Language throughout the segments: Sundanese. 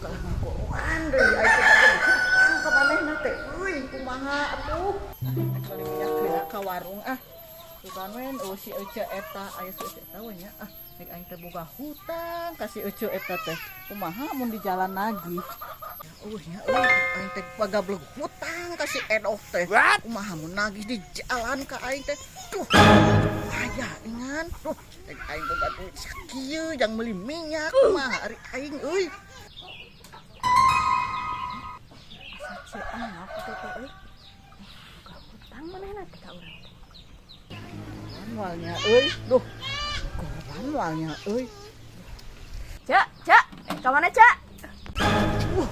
Kalah ngagoan deui aing teh kagak hutang ka manehna teh euy, kumaha atuh? Meuli minyak heula ka warung ah. Bukan men, oh si Ece eta, aya si Ece eta we nya ah. Rek aing teh boga hutang ka si Ece eta teh. Kumaha mun di jalan lagi? Ya nya euy, aing teh pagableg hutang ka si Edoh teh. Kumaha mun nagih di jalan ka aing teh? Duh, aya ingan. Duh, rek aing boga duit sakieu jang meuli minyak, kumaha ari aing euy? Asa ceu enak teh teh euy. Boga hutang manehna teh ka urang teh. Moalnya euy, duh. Goran moalnya euy. Cek, cek, ka mana, Cek?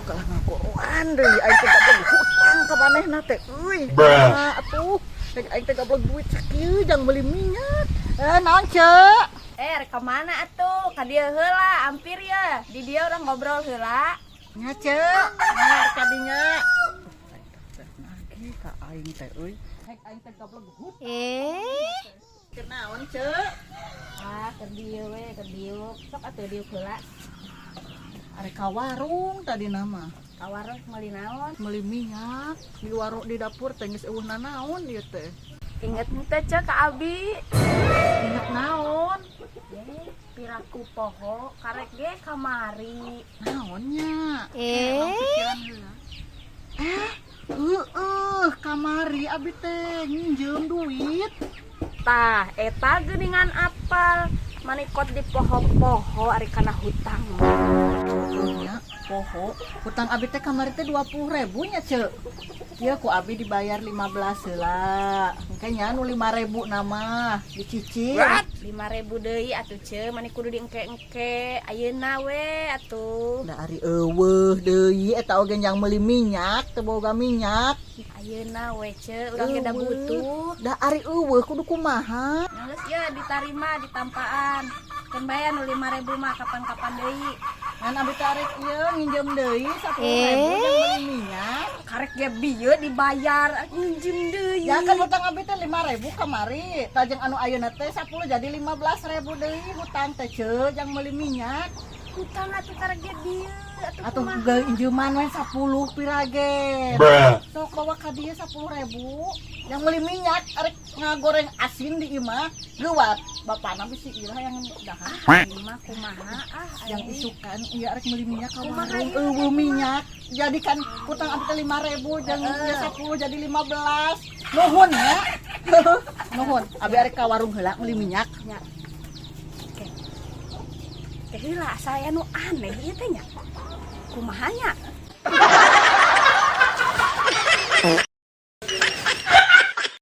Kalah ngagoan deui aing teh gableg hutang ka manehna teh euy. Kumaha atuh? Rek aing teh gableg duit sakieu jang meuli minyak. Eh, naon, Ceu? Eh, rek ka mana atuh? Ka dieu heula, ampir ya. Di dieu urang ngobrol heula. Nya, Ceu. Nya rek ka dinya. Aing teh nagih ka aing teh euy. Rek aing teh gableg hutang. Eh, Keur naon, Ceu? Ah, keur dieu we, keur diuk. Sok atuh diuk heula. Arek ka warung tadi nama. Ka warung meuli naon? Meuli minyak di warung, di dapur teh geus euweuh nanaon ieu teh. Inget henteu, Cek, ka abi? Inget naon? Eh, piraku poho karek ge kamari. Naonnya? Eh, pikiran heula. Eh, heueuh, kamari abi teh nginjem duit. Tah, eta geuningan apal. Manikot di poho-poho ari kana hutang. Heueuh nya, poho. Hutang abi teh kamari teh 20.000 nya, Ceu. Ieu ku abi dibayar 15 heula. Engke nya nu 5.000 nama dicicil. 5.000 deui atuh, Ceu, mani kudu diengke-engke. Ayeuna we atuh. Da ari euweuh deui eta oge jang meuli minyak, teu boga minyak. Ayeuna we, Ceu, urang ge da Euweuh. butuh. Da ari euweuh kudu kumaha? Geus ya ditarima, ditampaan. Keun bae nu 5.000 mah kapan-kapan deui. Ngan abi teh arek ieu nginjem deui 10.000 jang meuli minyak. Karek ge bieu dibayar nginjem deui. Ya kan hutang abi teh 5.000 kamari. Tajeng anu ayeuna teh 10 jadi 15.000 deui hutang teh, Ceu, jang meuli minyak. Hutang atuh karek ge bieu atuh Atuh kumaha. ge injeman we 10 pirage. Sok bawa ka dieu 10.000 yang meuli minyak, arek ngagoreng asin di imah leuwat. Bapana bisi ieu yang dahar. Ah, ini mah kumaha ah Yang aing. Isukan ieu arek meuli minyak ka Kumaha warung ieu? euweuh minyak. Jadi kan hutang abi teh 5.000 jeung ieu 10 jadi 15. Nuhun ya. Nuhun. Abi arek ka warung heula meuli minyak. Nya. Oke. Teh heula saya nu aneh ieu teh nya. Kumaha nya?